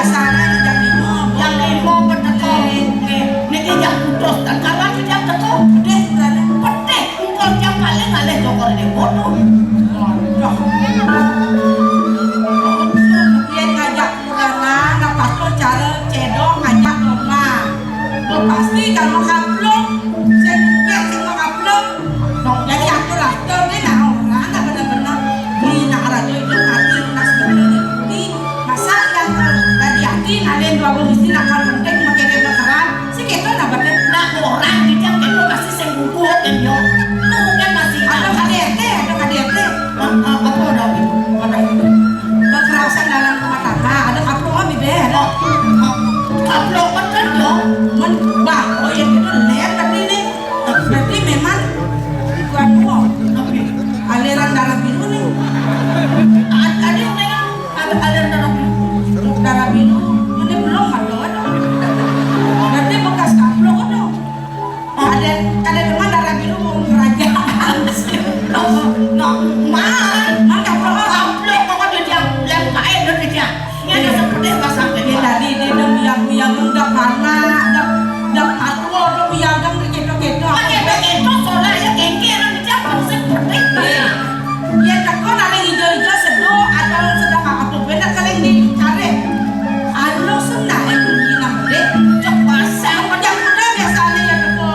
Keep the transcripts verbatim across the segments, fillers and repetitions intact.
Salah jam lima. Jam lima pun teko. Nggih. Niki jam putus, dan kapan jam teko? Pedih, pedih. Engko jam paling alih Joko Dewa to. Waduh. Yen ngajak kurenan, apa to cara cedok ngajak omah. Oh, pasti kalau kaplok, sing kek sing mau kaplok. Dong, jadi aku lah, dong, dia nak orang, nak benar-benar. Beli nak raja itu mati, nak sebenarnya beli. Masa yang tadi hati, nak ada dua bungkus, nak kalau penting, pakai dia berkeran. Si keto nak berarti nak orang, dia keto masih sing gugur, kan, yo. Tuh, kan masih ada K D R T, ada K D R T. Eh, eh, apa dah itu? Mana itu? Kekerasan dalam rumah tangga, ada kaplok, Bibi, ada. Oh, oh, kaplok betul, yo. Men, bah, oh, yang itu ler, tapi ini. Berarti memang bukan uang. Aliran darah biru nih. Ad-, ada yang memang ada aliran darah biru. Darah biru, ini belum ada, ada. Berarti bekas kaplok, ada. Ada, ada memang darah biru mau kerajaan. Nah, man. Man kaplok. Kaplok, pokoknya dia, dia kain, dia. Ini ada seperti bahasa Dia tadi dia dah biang-biang, dah panak, dah, dah patua, dah biagang, dah keto-keto. Pakai begitu, soalnya kengkeran di jam seperti itu. Iya. Ya, teko nak hijau-hijau seduh atau sedang apa pun, nak kalian dicari. Anu senang yang bunyi nama deh. Cek pasang. Udah, udah, biasa aja ya, teko.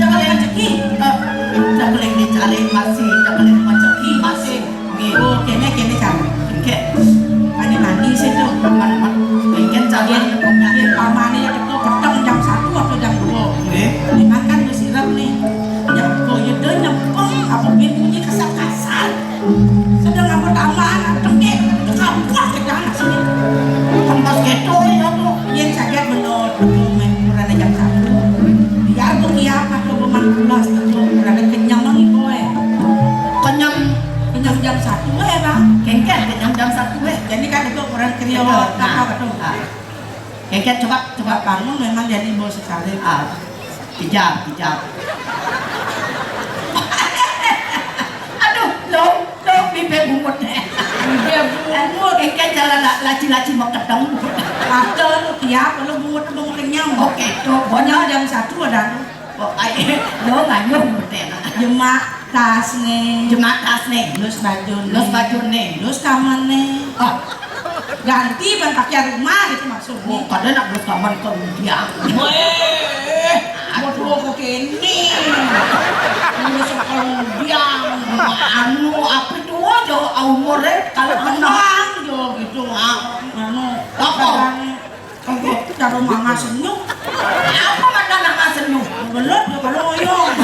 Jangan rezeki. Eh, jangan dicari masih, jangan rezeki masih. Nggih. Oh, kene, kene, Cang. Nggih. Mandi-mandi sih tuh. Man, man, mungkin Cang. Yen, yen pamane ya teko peteng jam satu atau jam dua. Nggih. Memang kan wis irep nih. Ya, kok ya do nyempeng, apa bunyi kasar-kasar. Sedang apa tambahan, tengkek, kaplok ke tanah sini. Kempes gitu ya tuh. Yen caget menurut aku, main ukuran jam satu. Biar tuh kiamat lo, buman pulas, tuh ukuran kenyang lagi kowe. Kenyang. Kenyang jam satu ya, Bang. Kengket, kenyang jam satu, eh. Jadi kan itu orang kriyo, betul. Apa, nah, betul? Ah. Kengket, coba, coba bangun, memang jadi bos sekali. Ah. Pijam, pijam. Aduh, lo, lo, bibir bungut. Bibir bungut. Kengket jalan la-, laci-laci mau ketemu. Ada lo tiap, lo bungut, bungut kenyang. Oke, tuh, pokoknya jam satu ada. Oh, ai, lo nganyuh betul. Jemak tasne. Jemak tasne. Lus bajune. Lus bajune. Lus kamane. Oh. Ganti ban pakaian rumah gitu maksudnya. Oh, kadang nak lus kaman ke dia. Weh, waduh, kok kene. Lus ke dia. Anu, apa itu aja umurnya? Kalau menang, jo, gitu. Ah. Anu, apa? Kadang Karo manga senyum. Apa mata manga senyum? Belut ya kalau ngoyong.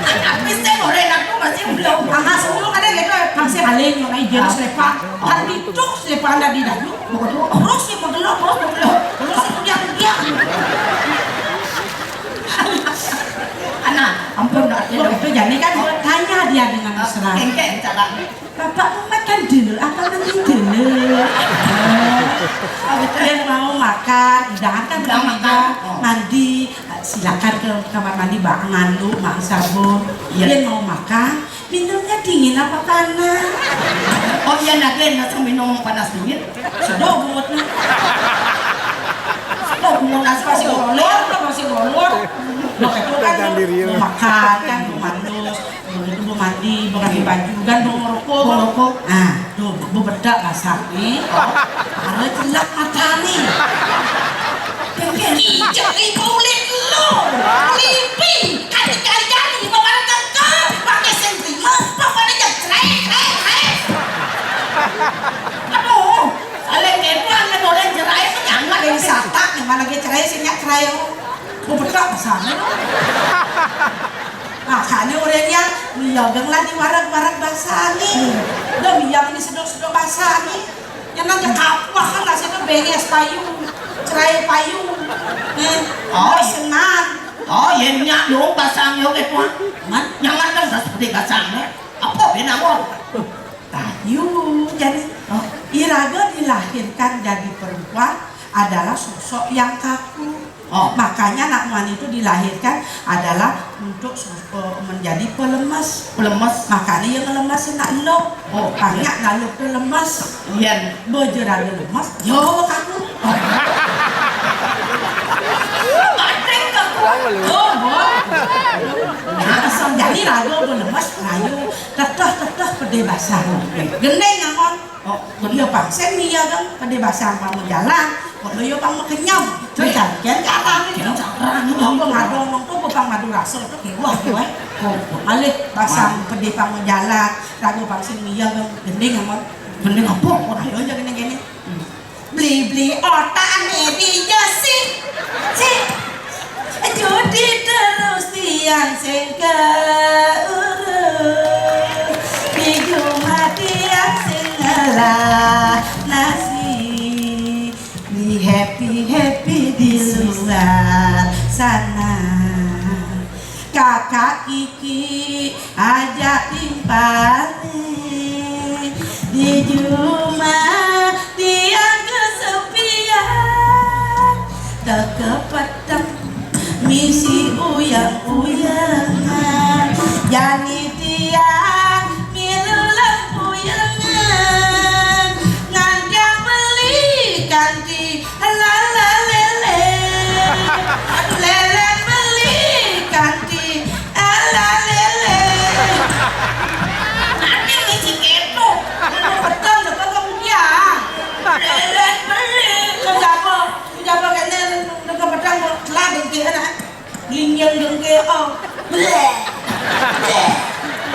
Tapi saya goreng aku masih belum. Manga senyum ada gitu, masih haling, yang aja selepan. Kan itu selepan dari dayu. Terus ya, belut, terus belut. Terus ya, dia, dia. Anak, ampun, dah. Itu jadi kan tanya dia dengan mesra. Engke, cara. Bapakmu makan dulu apa mandi dulu? Oh, dia mau makan, jangan kan udah makan. Oh. Mandi, silakan ke kamar mandi, Mbak, nganu, Mbak, sabun. Iya. Dia mau makan, minumnya dingin apa panas? Oh iya, nanti langsung minum panas dingin. Sudah bungut nih. Sudah bungut nasi masih ngolor, masih ngolor. Lo itu kan mau makan, kan mau mandus. Begitu mau mandi, mau ganti baju, dan mau ngerokok. Mau ngerokok? Nah, tuh, mau bedak basah nih. Karena celak mata nih. Kijek ibu ulit lu, melipi, kali-kali jadi, mau barang teko, pakai sentimen, pokoknya jam cerai, cerai, cerai. Aduh, kalau gitu, anda boleh cerai, tuh jangan. Yang satak, yang mana dia cerai, sini cerai, oh. Mau bedak basah nih. Makanya orangnya miyagang lah di warag-warag basah nih. Udah miyag ini sedok-sedok basah nih. Yang nanti kapah kan nggak sih, itu benges payu, cerai payu. Eh, oh, iya. Senan. Oh, iya, nyak dong basah yo gitu. Man? Nyaman dong seperti basahnya. Apa benang? Payu, jadi, oh, iraga dilahirkan jadi perempuan adalah sosok yang kaku. Oh. Makanya anak muan itu dilahirkan adalah untuk sos-, eh, menjadi pelemes. Pelemes. Makanya yang lemes anak lo. Oh, banyak lalu pelemes. Iya. Bejeraga lemes. Yo, kaku. Batik kaku. Oh, boh. Nah, asal jadi raga belemes, rayu teteh-teteh pedih basah. Gending, Amon. Oh, dia pang sing iya dong, pedih basah pang jalan. Kok lo yo pang makenyem. Cari kian cara nih. Kian cara nih. Apa ngado ngomong tuh, pang ngadu rasa tuh, kayak wah, tuh, eh. Kok alih basah pedih pang jalan. Raga pang sing iya dong, gending, Amon. Gending apa? Ayo aja gini-gini. Beli-beli otak nih di Jasi. Cik. Judi terus tiang sing keurus. Di rumah tiang sing ngelah nasi. Beli happy-happy di luar sana. Kakak Kiki ajak timpalé di jumah tiang kesepian, tekepeteng misi uyang-uyangan. Jani tiang milu lempuyangan, ngantiang beli kanti Lala lele, lele beli kanti, ala lele. Ati ngisi kepo. Betul, betul, kamu dia. Lele beli. Siapa? Siapa kene? Dekat petang kok telah dengki anak. Linjeng dengki, oh. Bleh. Bleh.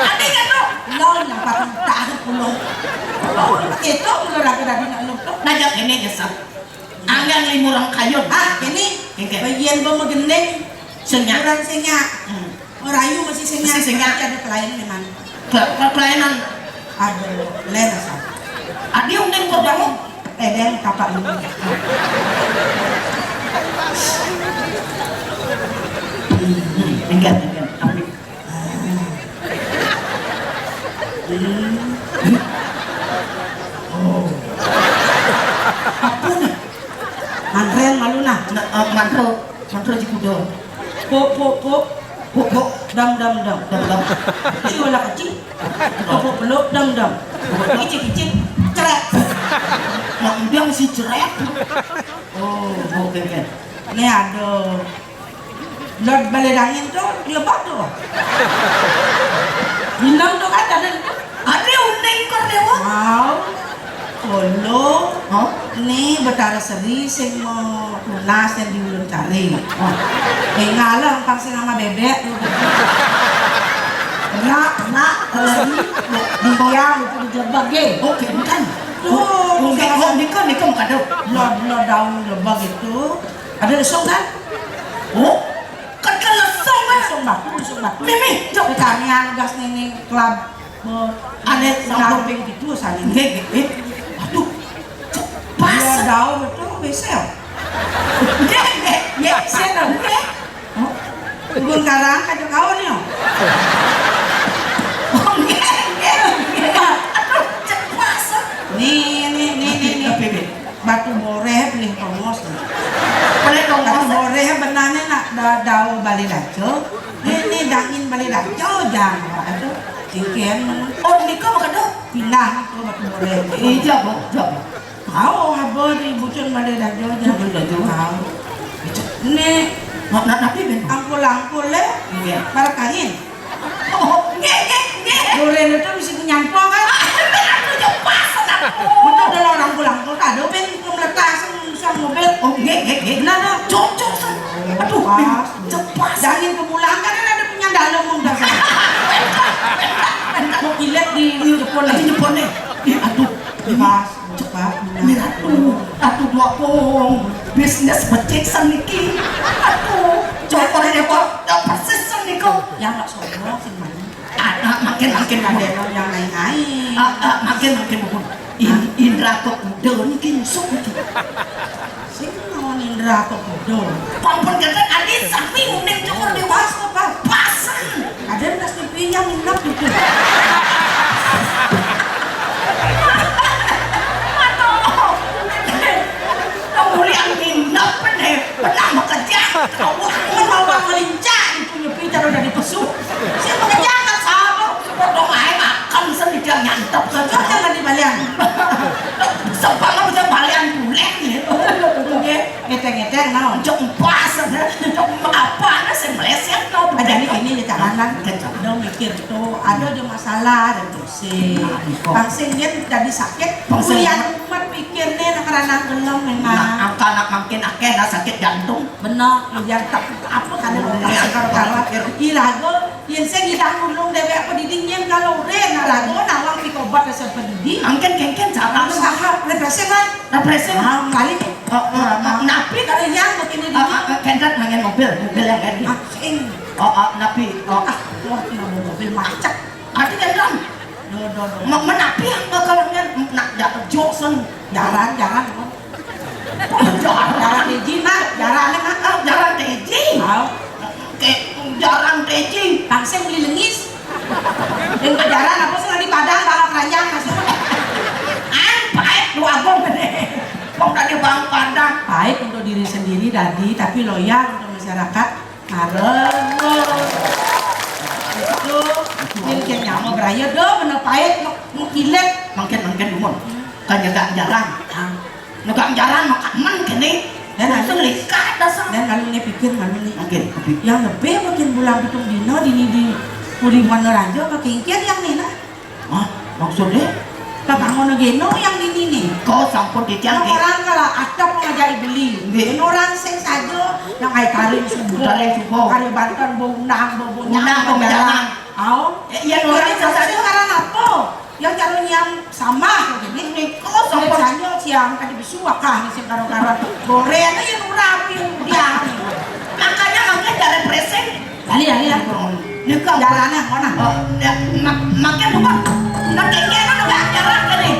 Ati kan tuh? Lo yang paling tahu pulau. Itu menurut aku tadi nak lupa. Najak ini nyesel. Anggang limurang kayun. Ah, ini. Oke. Bagian bom gendeng. Senya. Kurang senya. Hmm. Orang ayu masih senya. Masih senya. Ada pelayan memang. Ke, ke pelayanan. Aduh, lera sa. Adi undeng kok kamu? Edeng tapak lu. Hmm, enggak, enggak. Tapi Hmm. Oh. Apa nih? Mantren malu nah. Nah, eh, mantro, mantro di kudo. Pok, pok, pok. Pok, pok. Dam, dam, dam. Dam, dam. Kecil lah kecil. Pok, pok, peluk, dam, dam. Kicik, kicik. Ceret. Nah, udah mesti ceret. Oh, oke, oke. Ini ada. Lod balé dangin tuh lebak tuh. Bilang tuh kan ada tuh. Ada uning kor dewa. Wow. Kolo. Hah? Nih Betara Seri sing mau tunas yang di Ulun Cari. Oh. Tinggal lah empang sing sama bebek tuh. Enak, enak, kalau di, di dia itu di lebak, ge. Oke, bukan. Tuh, oh, oh, salah oh, satu. Niko, niko, makado. Lod, lod daun lebak itu. Ada lesung kan? Oh, kan kan lesung kan? Lesung batu, lesung batu. Mimi, jok. Kecarian gas nini kelab. Ada samping gitu sana. Nggih, nggih, nggih. Aduh, cek pas. Iya, daun itu besel. Nggih, nggih, nggih. Besel, nggih. Oh, turun karang aja kau nih. Oh, nggih, nggih, nggih. Aduh, cek pas. Nih, nih, nih, nih, nih. Tapi, Bi. Batu boreh paling tongos. Paling tongos. Batu boreh benane nak da-, dau Balé Dajo. Ini dangin Balé Dajo jang. Aduh, tingkian. Oh, nika makado? Pindah nika batu boreh. Iya, Bu. Iya, Bu. Kau haba di bucun Balé Dajo jang. Balé Dajo. Kau. Ini. Nak, nak, napi, Ben? Angkul-angkul, eh. Iya. Parak angin. Oh, nggih, nggih, nggih. Duren itu mesti nyampong, kan? Aku jauh pas, aku. Betul, kalau orang pulang kota, ada peng pemerintah sang, sang mobil. Oh, nggih, nggih, nggih. Benar, dong? Cocok, sang. Aduh, pas. Jauh pas. Jangan kemulangan, kan ada punya dalam, mau dasar. Mau kilat di Jepun, di Jepun, nih. Ih, aduh. Pas. Cepat. Ini ratu, ratu dua pong. Bisnis becik seniki. Aduh, cokor ini kok, ya persis seniko. Ya, nggak sombong, sing mana? Ah, ah, makin, makin, makin. Ada yang lain-lain. Ah, ah, makin, makin, makin. In-, Indra kok udah niki masuk niki. Sing mau Indra kok udah. Pampun kata tadi sami uning cokor dewa. Pas, pas. Pasan. Ada yang pasti pinjam nginep gitu. Aduh. Kamu yang nginep nih. Pernah bekerja. Cok empas, cok apa, nah, sing meleset, no. Ada nih, ini ya, caranan. Kencang. Udah mikir tuh, ada aja masalah, ada pusing. Nah, iko. Bang sing yen jadi sakit, Bang sing kuliah umat pikir nih, nak ranah gelem memang. Nah, angka anak makin akeh, nah, sakit jantung. Bener, yang tak apa kan, iya, karo-karo. Iya. Ilago, yen sing ngidang nulung dewek apa diding yen kalau urin, nah, lago nawang pikobat rasa pedidi. Angken kengken cara. Usaha, represi, kan? Represi. Ah, balik. Oh, oh, oh, napi kalau yang begini, oh, dingin. Oh, oh, kendrat nangen mobil, mobil yang kayak gini. Ah, sing. Oh, oh, napi. Oh. Ah, wah, ini mobil macet. Ati kendrat. Do, do, do. Menapi yang bakal ngen, nak, jok sen. Jaran, jaran, jaran. Jaran teji, Mak. Jaran, Mak. Oh, jaran teji. Tahu. Ke, jaran teji. Tangseng beli lengis. Dan kejaran apa sih di Padang, bawa keranjang masuk. Ah, pahit lu agung. Wong tadi bang Padang. Pahit untuk diri sendiri tadi, tapi loyal untuk masyarakat. Harus. Itu, ini kayak nyamuk beraya, do, bener pahit, mau, mau kilet. Mangkin, mangkin, umum. Kan jaga jaran. Ah. Negak jaran makamen kene. Dan langsung likat dasar. Dan lalu nih pikir, lalu nih. Oke, oke. Yang lebih mungkin bulan pitung dino dini di Puri Monorajo, pakai ikan yang nih, nah. Hah? Maksudnya? Kakak ngono geno yang ini nih. Kau sampun titiang. Orang kalau ada mau ngajak beli. Nggih. Ini orang sing saja yang ai taring subuh. Taring subuh. Kari banten bau nang, bau, bau, bau nang, nang, bau bau jalan. Jalan. Au. Eh, iya, orang saja karena apa? Yang cara nyam sama gini. Nika sampun. Biasanya siang tadi besu akah nih sing karo-karo. Goreng aja murah apa yang dia. Makanya mangke dari presing. Lali, lali, lali. Nika. Jalannya mana? Oh, ya, mak-, makin lupa. Nang kengkena nang jalan kene.